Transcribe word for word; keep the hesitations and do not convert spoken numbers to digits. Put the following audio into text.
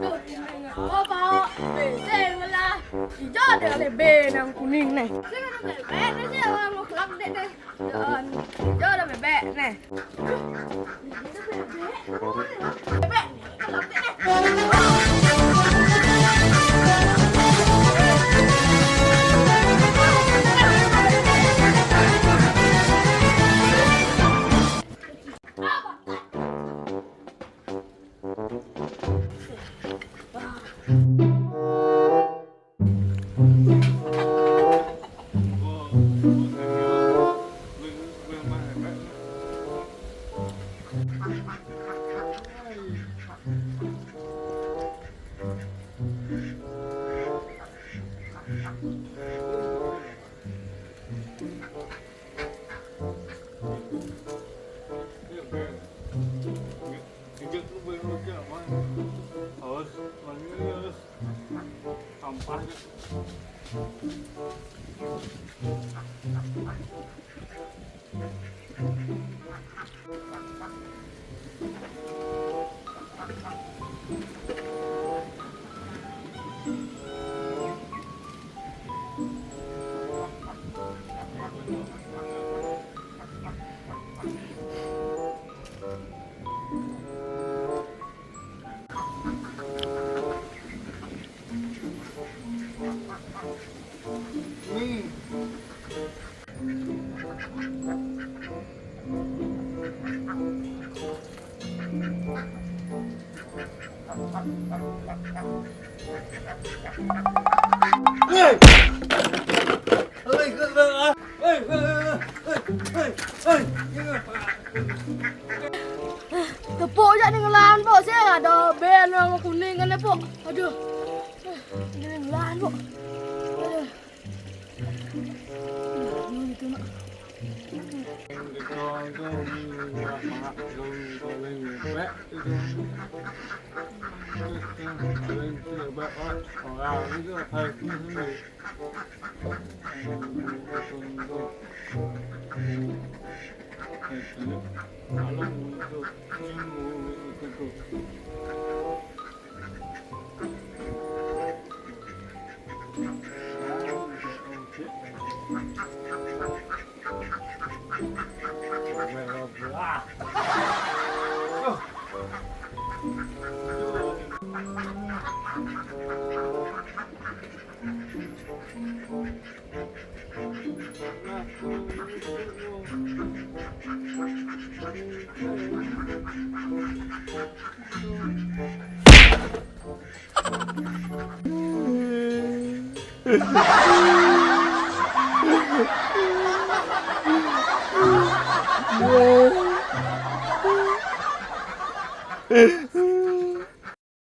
Apa? Bê sing lah. Ijo deh, ada bê nang kuning nih. Sing ada bebek nih, sih, orang mau kelak deh, deh. Jangan. Ijo ada bebek nih. Bebek nih, kelak deh, deh. Tepuk je ni ngelan, Pok. Sing ada bel warna kuning kan, Pok. Aduh. Ini ngelan, Pok. Aduh. Aduh, gitu, Mak.